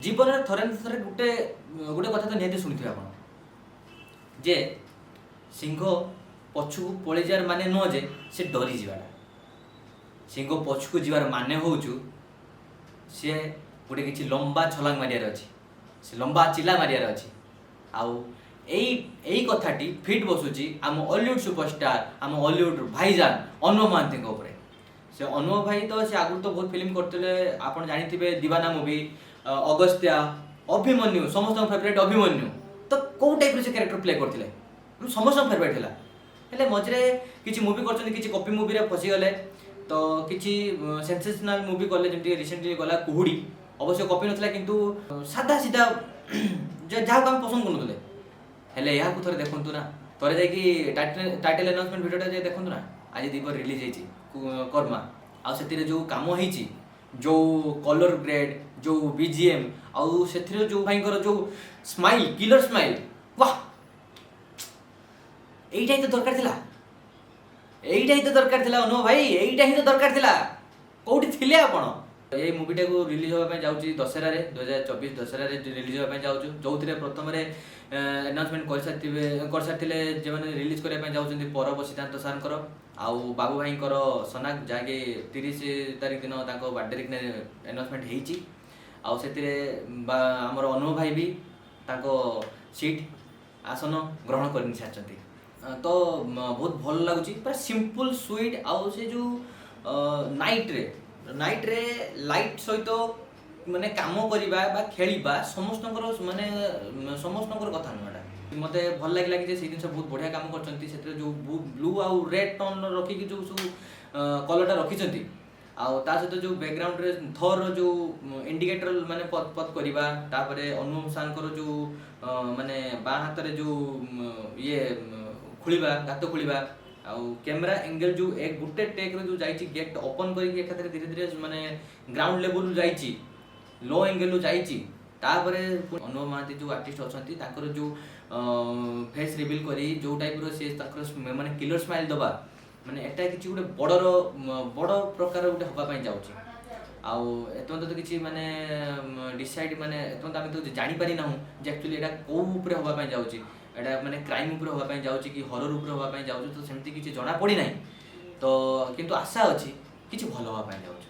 ଜୀବନରେ ଥରେ ନା ଥରେ ଗୋଟେ ଗୋଟେ କଥା ତ ନିହାତି ଶୁଣିଥିବେ ଆପଣ ଯେ ସିଂହ ପଛକୁ ପଳେଇ ଯିବାର ମାନେ ନୁହଁ ଯେ ସେ ଡରିଯିବାଟା। ସିଂହ ପଛକୁ ଯିବାର ମାନେ ହଉଛୁ ସିଏ ଗୋଟେ କିଛି ଲମ୍ବା ଛଲାଙ୍ଗ ମାରିବାର ଅଛି, ସେ ଲମ୍ବା ଚିଲା ମାରିବାର ଅଛି। ଆଉ ଏଇ ଏଇ କଥାଟି ଫିଟ୍ ବସୁଛି ଆମ ଅଲିଉଡ୍ ସୁପରଷ୍ଟାର, ଆମ ଅଲିଉଡ୍ ଭାଇଜାନ ଅନୁଭବ ମହାନ୍ତିଙ୍କ ଉପରେ। ସେ ଅନୁଭବ ଭାଇ ତ ସେ ଆଗରୁ ତ ବହୁତ ଫିଲ୍ମ କରିଥିଲେ, ଆପଣ ଜାଣିଥିବେ, ଦିବାନା ମୁଭି, ଅଗସ୍ତ୍ୟା, ଅଭିମନ୍ୟୁ, ସମସ୍ତଙ୍କ ଫେଭରେଟ୍ ଅଭିମନ୍ୟୁ। ତ କୋଉ ଟାଇପ୍ର ସେ କ୍ୟାରେକ୍ଟର ପ୍ଲେ କରିଥିଲେ, ସମସ୍ତଙ୍କ ଫେଭରେଟ୍ ଥିଲା। ହେଲେ ମଝିରେ କିଛି ମୁଭି କରିଛନ୍ତି, କିଛି କପି ମୁଭିରେ ଫସିଗଲେ, ତ କିଛି ସେନ୍ସେସନାଲ ମୁଭି କଲେ, ଯେମିତି ରିସେଣ୍ଟଲି ଗଲା କୁହୁଡ଼ି। ଅବଶ୍ୟ କପି ନଥିଲା, କିନ୍ତୁ ସାଧା ସିଧା ଯାହାକୁ ଆମେ ପସନ୍ଦ କରୁନଥିଲେ। ହେଲେ ଏହାକୁ ଥରେ ଦେଖନ୍ତୁ ନା, ଥରେ ଯାଇକି ଟାଇଟଲ ଆନାଉନ୍ସମେଣ୍ଟ ଭିଡ଼ିଓଟା ଯାଇ ଦେଖନ୍ତୁ ନା। ଆଜି ଦ୍ୱିପହର ରିଲିଜ୍ ହେଇଛି କର୍ମା। ଆଉ ସେଥିରେ ଯୋଉ କାମ ହେଇଛି, ଯୋଉ କଲର ଗ୍ରେଡ୍, ଯୋଉ ବିଜିଏମ୍, ଆଉ ସେଥିରେ ଯୋଉ ଭାଇଙ୍କର ଯୋଉ ସ୍ମାଇଲ୍, କିଲର ସ୍ମାଇଲ୍, ବାଃ! ଏଇଟା ହିଁ ତ ଦରକାର ଥିଲା, ଏଇଟା ହିଁ ତ ଦରକାର ଥିଲା। ଅନୁଭବ ଭାଇ, ଏଇଟା ହିଁ ତ ଦରକାର ଥିଲା। କୋଉଠି ଥିଲେ ଆପଣ? ଏଇ ମୁଭିଟାକୁ ରିଲିଜ୍ ହେବା ପାଇଁ ଯାଉଛି ଦଶହରାରେ, 2024 ଦଶହରାରେ ରିଲିଜ୍ ହେବା ପାଇଁ ଯାଉଛୁ, ଯୋଉଥିରେ ପ୍ରଥମରେ ଆନାଉନ୍ସମେଣ୍ଟ କରିସାରିଥିଲେ ଯେଉଁମାନେ ରିଲିଜ୍ କରିବା ପାଇଁ ଯାଉଛନ୍ତି, ପରବ ସିଦ୍ଧାନ୍ତ ସାର୍ଙ୍କର ଆଉ ବାବୁ ଭାଇଙ୍କର ସନାକ, ଯାହାକି 30 ତାରିଖ ଦିନ ତାଙ୍କ ବାର୍ଥଡେରେ ଆନାଉନ୍ସମେଣ୍ଟ ହେଇଛି। ଆଉ ସେଥିରେ ବା ଆମର ଅନୁଭବ ଭାଇ ବି ତାଙ୍କ ସିଟ୍ ଆସନ ଗ୍ରହଣ କରି ସାରିଛନ୍ତି। ତ ବହୁତ ଭଲ ଲାଗୁଛି, ପୁରା ସିମ୍ପଲ୍ ସୁଇଟ୍। ଆଉ ସେ ଯୋଉ ନାଇଟ୍ରେ ଲାଇଟ୍ ସହିତ ମାନେ କାମ କରିବା ବା ଖେଳିବା ସମସ୍ତଙ୍କର ମାନେ ସମସ୍ତଙ୍କର କଥା ନୁହଁ ଏଟା। ମୋତେ ଭଲ ଲାଗିଲା କି ଯେ ସେଇ ଜିନିଷ ବହୁତ ବଢ଼ିଆ କାମ କରିଛନ୍ତି। ସେଥିରେ ଯୋଉ ବ୍ଲୁ ଆଉ ରେଡ୍ ଟୋନ୍ ରଖିକି ଯୋଉ ସବୁ କଲର୍ଟା ରଖିଛନ୍ତି, ଆଉ ତା ସହିତ ଯୋଉ ବ୍ୟାକଗ୍ରାଉଣ୍ଡରେ ଥର୍ର ଯୋଉ ଇଣ୍ଡିକେଟର ମାନେ ପତ୍ ପତ୍ କରିବା, ତାପରେ ଅନୁଭବ ସାର୍ଙ୍କର ଯୋଉ ମାନେ ବାଁ ହାତରେ ଯୋଉ ଇଏ ଖୋଳିବା, ଗାତ ଖୋଳିବା, ଆଉ କ୍ୟାମେରା ଏଙ୍ଗେଲ ଯୋଉ ଏକ ଗୋଟେ ଟେକ୍ରେ ଯୋଉ ଯାଇଛି, ଗେଟ୍ ଓପନ୍ କରିକି ଏକାଥରେ ଧୀରେ ଧୀରେ ମାନେ ଗ୍ରାଉଣ୍ଡ ଲେବୁଲରୁ ଯାଇଛି, ଲୋ ଏଙ୍ଗେଲରୁ ଯାଇଛି। ତାପରେ ପୁଣି ଅନୁଭବ ମହାନ୍ତି ଯୋଉ ଆର୍ଟିଷ୍ଟ ଅଛନ୍ତି, ତାଙ୍କର ଯୋଉ ଫେସ୍ ରିଭିଲ୍ କରି ଯୋଉ ଟାଇପ୍ର ସିଏ ତାଙ୍କର ମାନେ କିଲର ସ୍ମାଇଲ୍ ଦେବା, ମାନେ ଏଟା କିଛି ଗୋଟେ ବଡ଼ର ବଡ଼ ପ୍ରକାର ଗୋଟେ ହେବା ପାଇଁ ଯାଉଛି। ଆଉ ଏପର୍ଯ୍ୟନ୍ତ ତ କିଛି ମାନେ ଡିସାଇଡ୍, ମାନେ ଏପର୍ଯ୍ୟନ୍ତ ଆମେ ତ ଜାଣିପାରି ନାହୁଁ ଯେ ଆକ୍ଚୁଆଲି ଏଇଟା କୋଉ ଉପରେ ହେବା ପାଇଁ ଯାଉଛି, ଏଇଟା ମାନେ କ୍ରାଇମ୍ ଉପରେ ହେବା ପାଇଁ ଯାଉଛି କି ହରର ଉପରେ ହେବା ପାଇଁ ଯାଉଛି। ତ ସେମିତି କିଛି ଜଣା ପଡ଼ିନାହିଁ ତ, କିନ୍ତୁ ଆଶା ଅଛି କିଛି ଭଲ ହେବା ପାଇଁ ଯାଉଛି।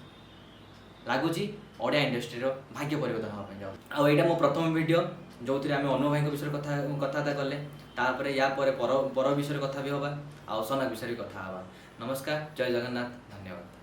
ଲାଗୁଛି ଓଡ଼ିଆ ଇଣ୍ଡଷ୍ଟ୍ରିର ଭାଗ୍ୟ ପରିବର୍ତ୍ତନ ହେବା ପାଇଁ ଯାଉଛି। ଆଉ ଏଇଟା ମୋ ପ୍ରଥମ ଭିଡ଼ିଓ ଯୋଉଥିରେ ଆମେ ଅନୁଭବ ଭାଇଙ୍କ ବିଷୟରେ କଥାବାର୍ତ୍ତା କଲେ। ତାପରେ ୟା ପରେ ପର ପର ବିଷୟରେ କଥା ବି ହେବା ଆଉ ସନାକ ବିଷୟରେ ବି କଥା ହେବା। ନମସ୍କାର, ଜୟ ଜଗନ୍ନାଥ, ଧନ୍ୟବାଦ।